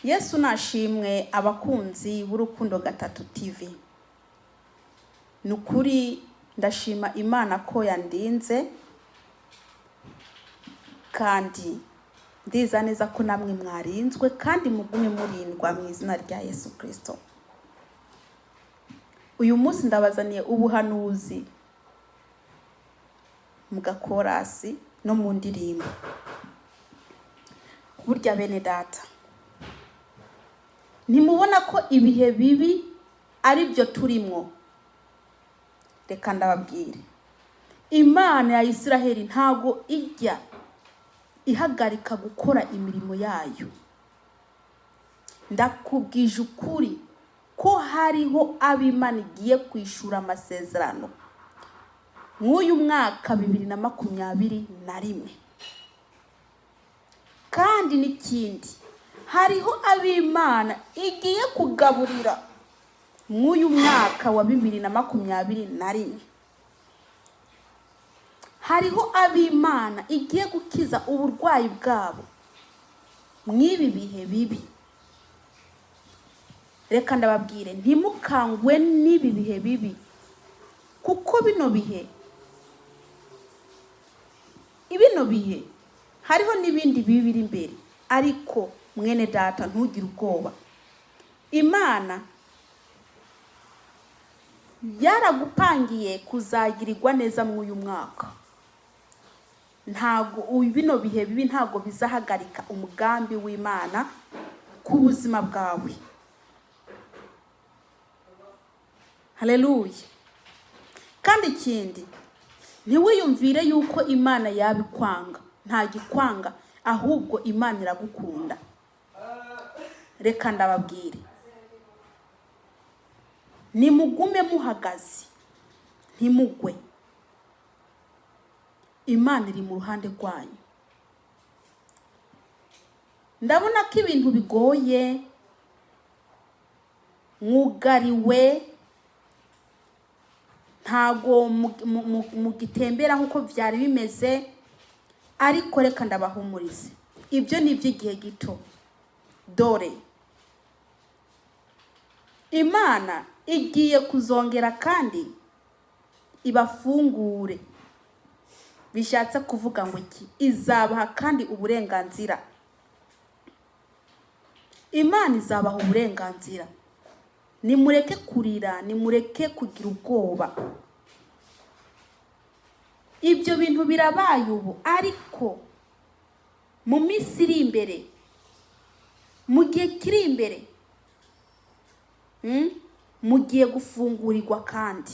Yesu nashimwe abakunzi b'Urukundo Gatatu TV. Ni ukuri ndashima Imana ko yandinze kandi ndiza neza ko namwe mwarinzwe kandi mugume murindwa mu izina rya Yesu Kristo. Uyu munsi ndabazaniye ubuhanuzi mu gakorasi no mu ndirimbo. Burya bene data, ntimubona ko ibihe bibi ari byo turimwo? Reka ndababwire, Imana ya Isiraheli ntago ijya ihagarika gukora imirimo yayo. Ndakubwije ukuri ko hariho abo Imana igiye kwishura amasezerano mw'uyu mwaka 2021. Kandi n'ikindi, hariho ab'Imana igiye kugaburira mw'uyu mwaka wa 2021. Hariho ab'Imana igiye gukiza uburwayi bwabo mw'ibi bihe bibi. Reka ndababwire, ntimukangwe n'ibi bihe bibi, kuko bino bihe hariho n'ibindi bibi biri imbere. Ariko mwene data, ntugire ubwoba, Imana yaragupangiye kuzagirirwa neza mw'uyu mwaka. Ntago bino bihe bibi ntago bizahagarika umugambi w'Imana ku buzima bwawe. Haleluya. Kandi ikindi, ntiwiyumvire yuko Imana yabikwanga. Ntagikwanga, ahubwo Imana iragukunda. Reka ndababwire, nimugume muhagaze, ntimugwe. Imana iri mu ruhande rwanyu. Ndabona ko ibintu bigoye, mwugariwe, ntago mugitembera nk'uko byari bimeze, ariko reka ndabahumurize, ibyo ni iby'igihe gito. Dore Imana igiye kuzongera kandi ibafungure. Bishatse kuvuga ngo iki? Izabaha kandi uburenganzira. Imana izabaha uburenganzira. Nimureke kurira, nimureke kugira ubwoba. Ibyo bintu birabaye ubu, ariko mu minsi iri imbere, mu gihe kiri imbere, mugiye gufungurirwa kandi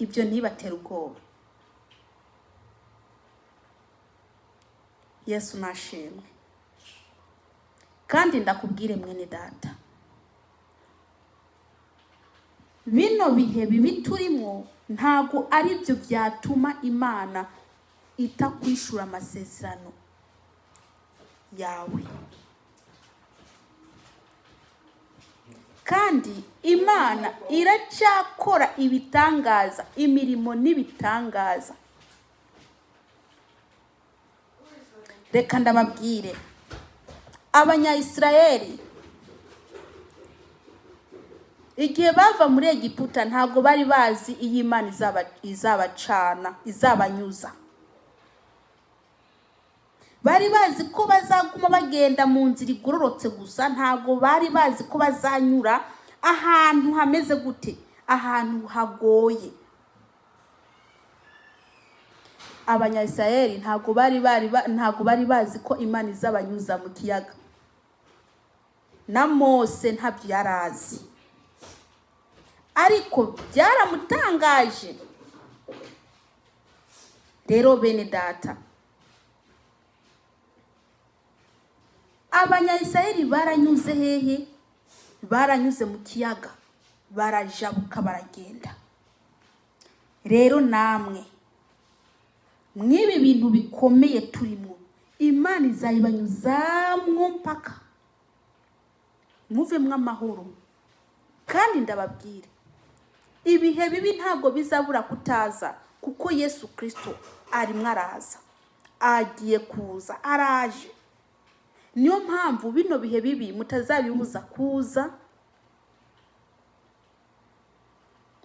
ibyo ntibatere ubwoba. Yesu nashimwe. Kandi ndakubwire mwene data, bino bihe bibi turimo ntago ari byo byatuma Imana itakwishura amasezerano yawe. Kandi Imana iracyakora ibitangaza, imirimo n'ibitangaza. Reka ndababwire, Abanyayisiraheli igihe bava muri Egiputa ntabwo bari bazi iyo Imana izabacana, izabanyuza. Bari bazi ko bazaguma bagenda mu nzira igororotse gusa, ntabwo bari bazi ko bazanyura ahantu hameze gute, ahantu hagoye. Abanyayisiraheli ntabwo bari bazi ko Imana izabanyuza mu kiyaga. Na Mose ntabyo yari azi, ariko byaramutangaje. Rero bene data, Abanyayisiraheli baranyuze hehe? Baranyuze mu kiyaga, barajabuka baragenda. Rero namwe mw'ibi bintu bikomeye turimo, Imana izayibanyuzamwo mpaka muvemwo amahoro. Kandi ndababwira, ibihe bibi ntabwo bizabura kutaza, kuko Yesu Kristo arimwo araza, agiye kuza, araje. Niyo mpamvu bino bihe bibi mutazabibuza kuza.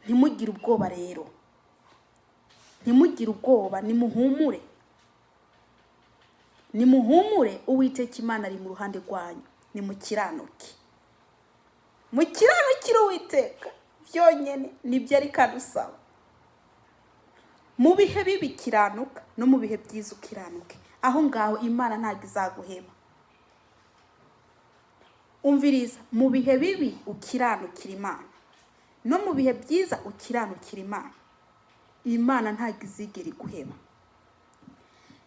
Ntimugire ubwoba rero, ntimugire ubwoba, nimuhumure, nimuhumure. Uwiteka Imana ari mu ruhande rwanyu. Nimukiranuke, mukiranukire Uwiteka byonyine, nibyo ariko adusaba. Mu bihe bibi kiranuka, no mu bihe byiza ukiranuke. Aho ngaho Imana ntabwo izaguheba. Umviriza, mu bihe bibi ukiranukira Imana, no mu bihe byiza ukiranukira Imana, Imana ntabwo izigera iguheba.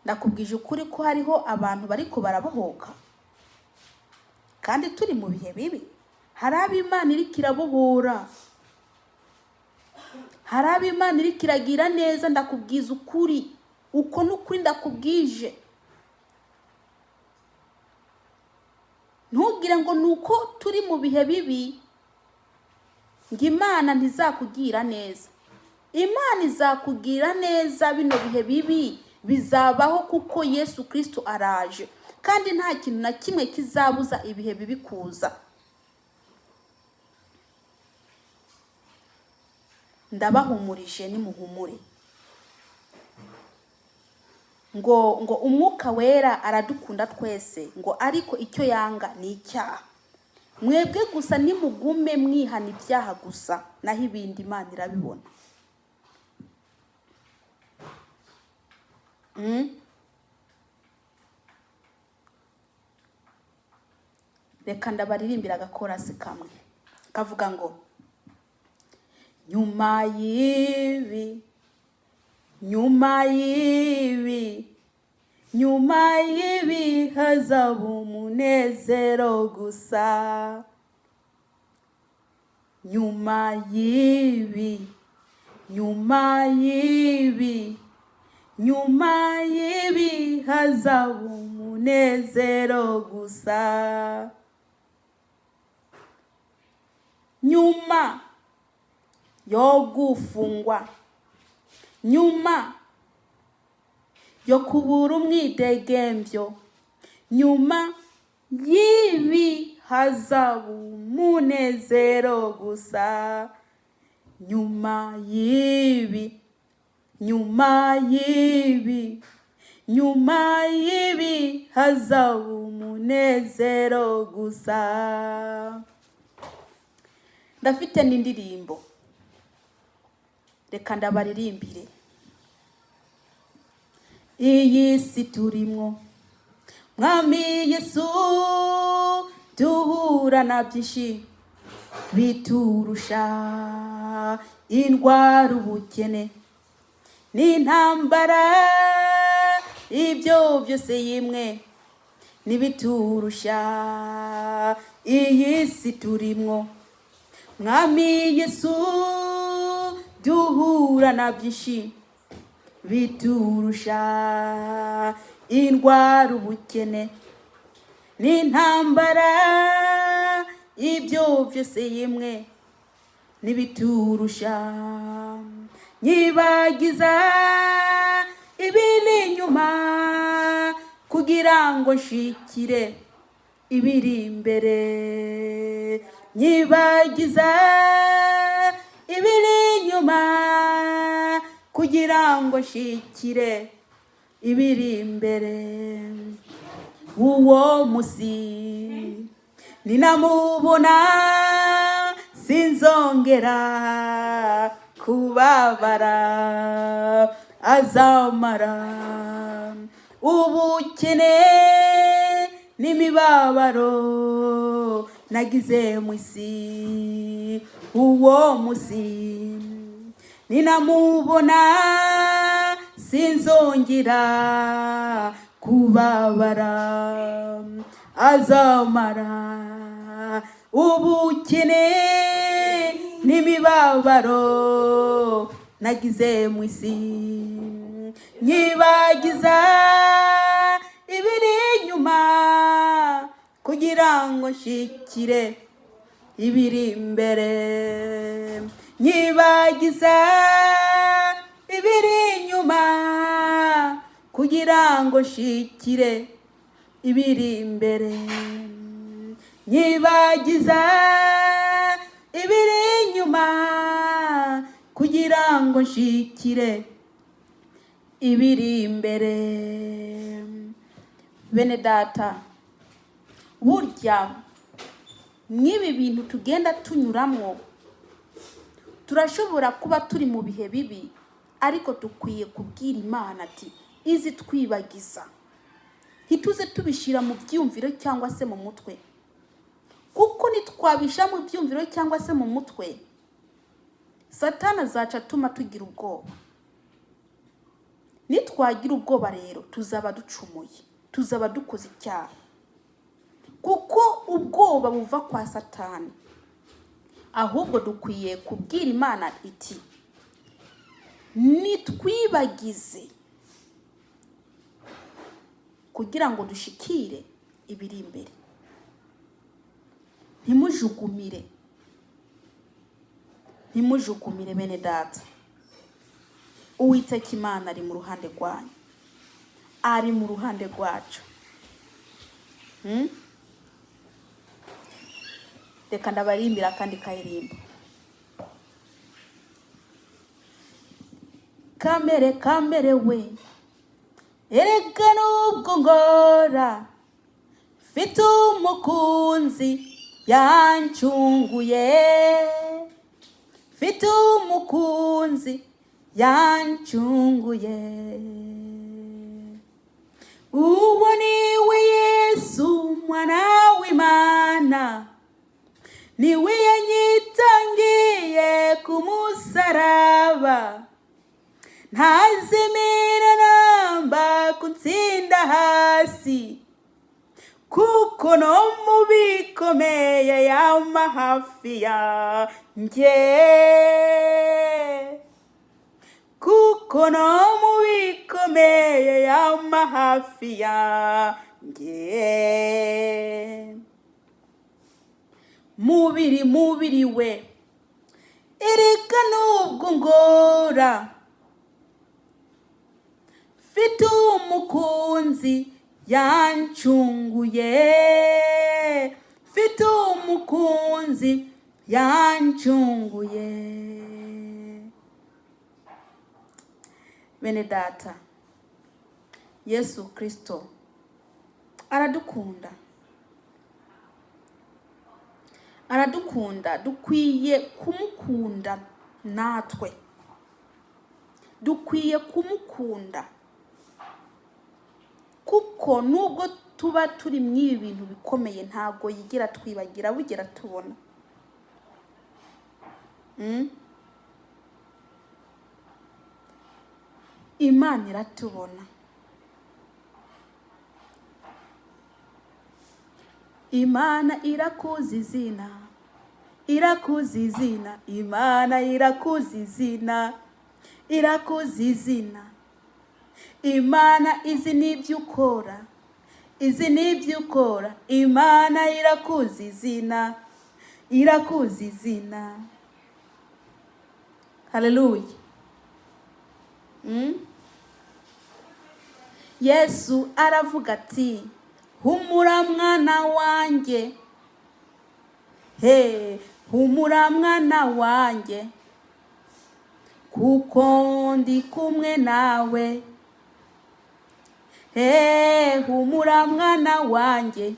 Ndakubwije ukuri ko hariho abantu bariko barabohoka kandi turi mu bihe bibi. Hari abo Imana iriko irabohora, hari abo Imana iriko iragira neza. Ndakubwiza ukuri, uko n'ukuri ndakubwije. Ntugire ngo ni uko turi mu bihe bibi ngo Imana ntizakugira neza. Imana izakugira neza. Bino bihe bibi bizabaho kuko Yesu Kristo araje, kandi nta kintu na kimwe kizabuza ibihe bibi kuza. Ndabahumurije, nimuhumure. Ngo Umwuka Wera aradukunda twese, ngo ariko icyo yanga ni icyaha. Mwebwe gusa nimugume mwihana ibyaha gusa, naho ibindi Imana irabibona. Reka ndabaririmbira agakorasi kamwe kavuga ngo: nyuma y'ibi, nyuma y'ibi, nyuma y'ibi hazaba umunezero gusa. Nyuma y'ibi, nyuma y'ibi, nyuma y'ibi hazaba umunezero gusa. Nyuma yo gufungwa, nyuma yo kubura umwidegembyo, nyuma y'ibi hazaba umunezero gusa. Nyuma y'ibi, nyuma y'ibi, nyuma y'ibi hazaba umunezero gusa. Ndafite n'indirimbo, reka ndabaririmbire. Iyi si turimwo, Mwami Yesu, duhura na byinshi biturusha: indwara, ubukene n'intambara. Ibyo byose yimwe n'ibiturusha. Iyi si turimwo, Mwami Yesu, duhura na byinshi biturusha: indwara, ubukene n'intambara. Ibyo byose yimwe n'ibiturusha. Nyibagiza ibiri inyuma kugira ngo nshikire ibiri imbere. Nyibagiza ibiri inyuma kugira ngo nshikire ibiri imbere. Uwo musi ninamubona, sinzongera kubabara. Azamara ubukene n'imibabaro nagize mu isi. Uwo musi ninamubona, sinzongera kubabara. Azamara ubukene n'imibabaro nagize mu isi. Nyibagiza ibiri inyuma kugira ngo nshikire ibiri imbere. Nyibagiza ibiri inyuma kugira ngo nshikire ibiri imbere, nyibagiza ibiri inyuma, kugira ngo nshikire ibiri imbere. Bene data, burya mw'ibi bintu tugenda tunyuramo, turashobora kuba turi mu bihe bibi, ariko dukwiye kubwira Imana ati izi twibagiza, ntituze tubishyira mu byumviro cyangwa se mu mutwe, kuko nitwabishyira mu byumviro cyangwa se mu mutwe, Satani azaca atuma tugira ubwoba. Nitwagira ubwoba rero, tuzaba ducumuye, tuzaba dukoze icyaha, kuko ubwoba buva kwa Satani. Ahubwo dukwiye kubwira Imana iti nitwibagize kugira ngo dushikire ibiri imbere. Ntimujugumire, ntimujugumire, bene data. Uwiteka Imana ari mu ruhande rwanyu, ari mu ruhande rwacu. Reka ndabarimbira akandi karirimbo. Kamere, kamere we, erega nubwo ngora, mfite umukunzi yancunguye, mfite umukunzi yancunguye. Uwo niwe Yesu, mwana w'Imana, niwe yanyitangiye ku musaraba, ntazemera namba kuntsinda hasi, kuko no mu bikomeye yama hafi yanjye, kuko no mu bikomeye yama hafi yanjye. Mubiri, mubiri we, erega nubwo ngora, mfite umukunzi yancunguye, mfite umukunzi yancunguye. Bene data, Yesu Kristo aradukunda, aradukunda. Dukwiye kumukunda natwe, dukwiye kumukunda, kuko nubwo tuba turi mu ibi bintu bikomeye, ntabwo yigira twibagira, bugera tubona. Imana iratubona. Imana irakuzi izina, irakuzi izina, Imana irakuzi izina, irakuzi izina. Imana izi n'ibyo ukora, izi n'ibyo ukora, Imana irakuzi izina, irakuzi izina. Haleluya. Yesu aravuga ati humura mwana wanjye, he, humura mwana wanjye, kuko ndi kumwe nawe. He, humura mwana wanjye,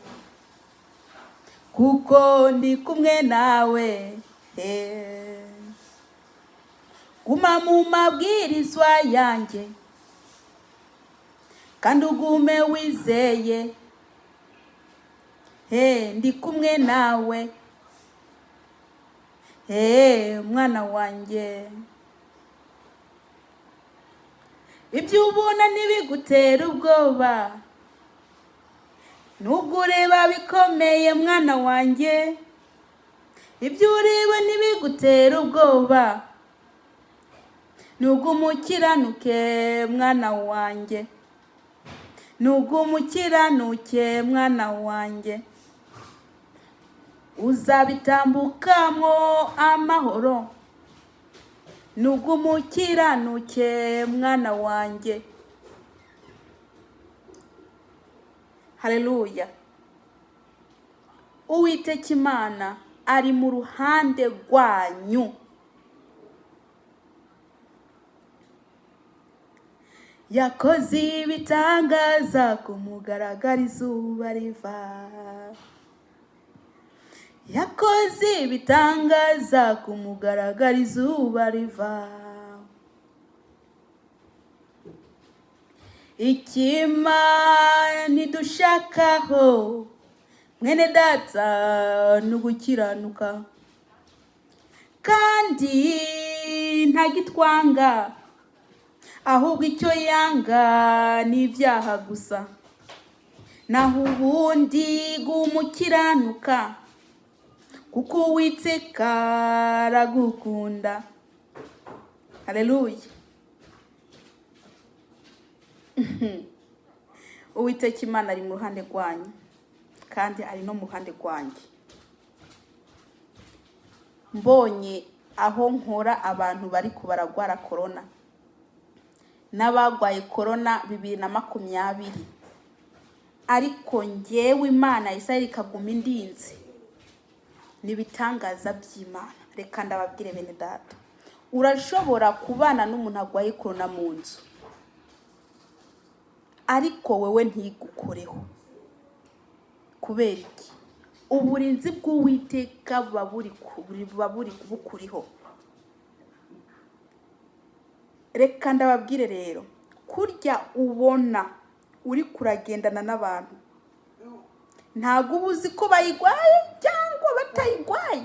kuko ndi kumwe nawe. He, guma mu mabwirizwa yanjye, kandi ugume wizeye. He, ndi kumwe nawe. He, mwana wanjye, ibyo ubona ntibigutera ubwoba, nubwo ureba bikomeye, mwana wanjye, ibyo ureba ntibigutera ubwoba, nubwo umukiranuke, mwana wanjye, nubwo umukiranuke, mwana wanjye, uzabitambukamo amahoro, nubwo umukiranuke, mwana wanjye. Haleluya. Uwiteka Imana ari mu ruhande rwanyu. Yakoze ibitangaza ku mugaragaro izuba riva. Yakoze ibitangaza ku mugaragaro izuba riva. Ikimana idushakaho mwene data ni ugukiranuka, kandi ntagitwanga, ahubwo icyo yanga ni ibyaha gusa. Naho ubundi gumukiranuka, kuko Uwiteka aragukunda. Haleluya. Uwiteka Imana ari mu ruhande rwanyu, kandi ari no mu ruhande rwanjye. Mbonye aho nkora abantu bari kubaragwara korona n'abagwaye korona 2020, ariko ngewe Imana Isirayeli ikaguma indinze, ni ibitangaza by'Imana. Reka ndababwire bene data, urashobora kubana n'umuntu arwaye korona mu nzu, ariko wowe ntigukoreho. Kubera iki? Uburinzi bw'Uwiteka buba buri bukuriho. Reka ndababwire rero, kurya ubona uri kuragendana n'abantu, ntabwo uba uzi ko bayigwaye cyangwa batayigwaye.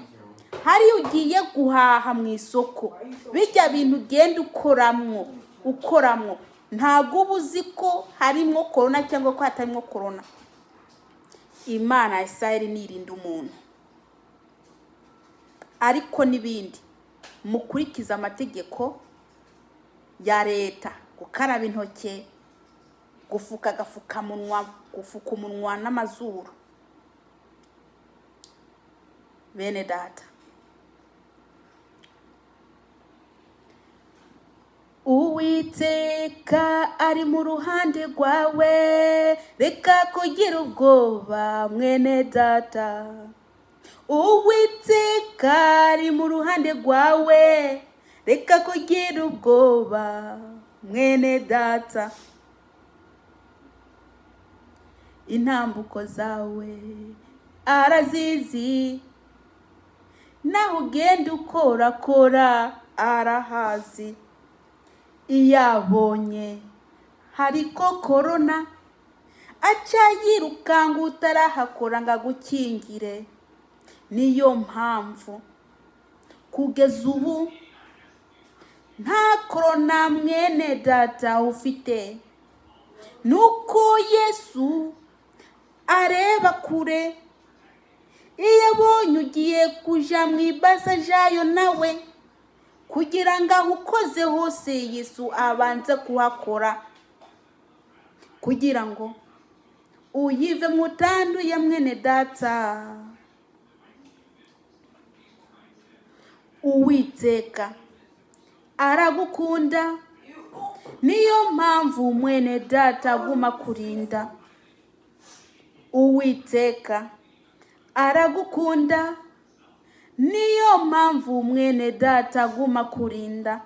Hariya ugiye guhaha mu isoko, bijya bintu ugenda ukoramwo, ntabwo uba uzi ko harimo korona cyangwa ko hatarimo korona. Imana ya Isirayeli nirinda umuntu. Ariko n'ibindi, mukurikize amategeko ya leta, gukaraba intoki, gufuka agapfukamunwa, gufuka umunwa n'amazuru. Bene data, Uwiteka ari mu ruhande rwawe, reka kugira ubwoba mwene data. Uwiteka ari mu ruhande rwawe, reka kugira ubwoba mwene data. Intambuko zawe arazizi, naho ugenda ukorakora arahazi. Iyo abonye hariko korona, aca yirukanga utarahakora ngo agukingire. Niyo mpamvu kugeza ubu nta korona mwene data ufite, nuko Yesu areba kure. Iyo abonye ugiye kuja mu ibaza jayo nawe, kugira ngo aho ukoze hose Yesu abanze kuhakora, kugira ngo uyive mutanduye mwene data. Uwiteka aragukunda, niyo mpamvu mwene data aguma kurinda. Uwiteka aragukunda, niyo mpamvu mwene data aguma kurinda.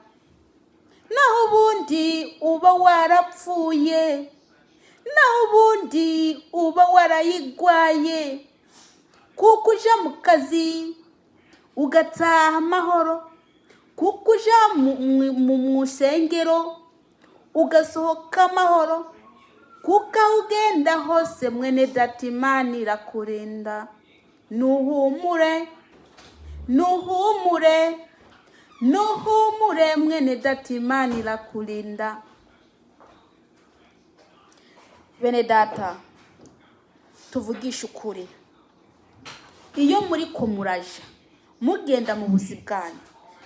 Naho ubundi uba warapfuye, naho ubundi uba warayigwaye, kuko uja mu kazi ugataha amahoro, kuko uja mu rusengero ugasohoka amahoro, kuko aho ugenda hose mwene data Imana irakurinda. Nuhumure, nuhumure, nuhumure mwene data Imana irakurinda. Bene data, tuvugishe ukuri, iyo muri ko muraja mugenda mu buzi bwanyu,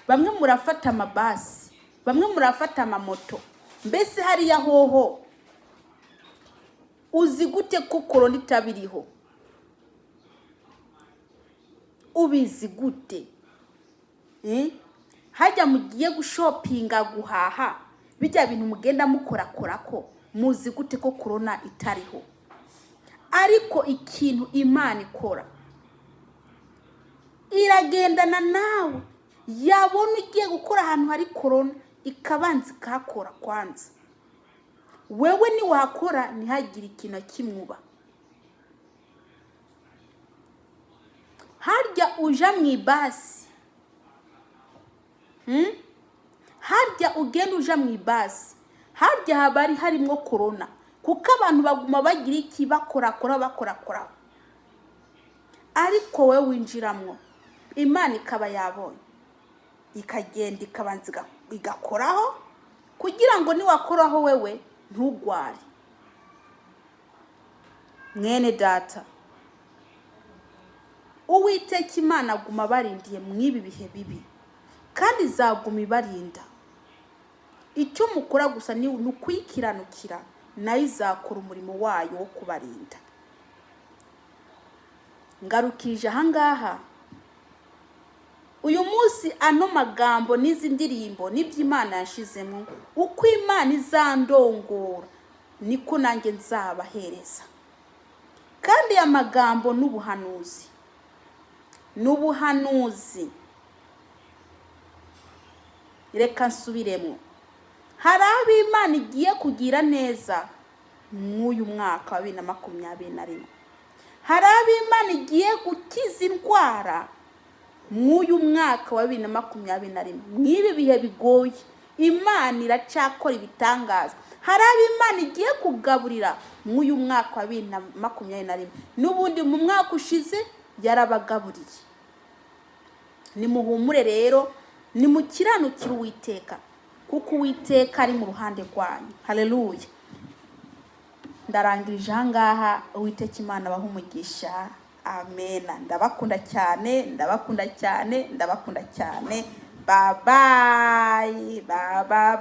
bamwe murafata amabasi, bamwe murafata amamoto, mbese hariya hoho uzi gute ko korona itabiriho? Ubizi gute? Hajya mugiye gushopinga guhaha, bijya bintu mugenda mukorakora ko muzi gute ko korona itariho? Ariko ikintu Imana ikora, iragendana nawe. Yabona ugiye gukora ahantu hari korona, ikabanza ikahakora kwanza. Wewe niwakora, ntihagire ikintu na kimwe uba. Harya uja mu ibasi, Harya ugenda uja mu ibasi, harya haba hari harimo korona, kuko abantu baguma bagira iki? Bakorakora, bakorakora. Ariko wowe winjiramwo, Imana ikaba yabonye, ikagenda ikabanza igakoraho, kugira ngo niwakoraho wewe ntugware. Mwene data, Uwiteka Imana aguma abarindiye mw'ibi bihe bibi, kandi izaguma ibarinda. Icyo mukora gusa ni ukuyikiranukira, nayo izakora umurimo wayo wo kubarinda. Ngarukije ahangaha uyu munsi. Ano magambo n'izi ndirimbo n'ibyo Imana yashizemo, uko Imana izandongora niko nanjye nzabahereza. Kandi aya magambo n'ubuhanuzi, n'ubuhanuzi. Reka nsubiremo: hari abo Imana igiye kugira neza mw'uyu mwaka wa 2021. Hari abo Imana igiye gukiza indwara mw'uyu mwaka wa 2021. Mw'ibi bihe bigoye, Imana iracyakora ibitangaza. Hari abo Imana igiye kugaburira mw'uyu mwaka wa 2021. N'ubundi mu mwaka ushize yarabagaburiye. Nimuhumure rero, nimukiranukire Uwiteka, kuko Uwiteka ari mu ruhande rwanyu. Haleluya! Ndarangirije ahangaha. Uwiteka Imana abaha umugisha. Amena. Ndabakunda cyane, ndabakunda cyane, ndabakunda cyane. Bye bye, bye bye.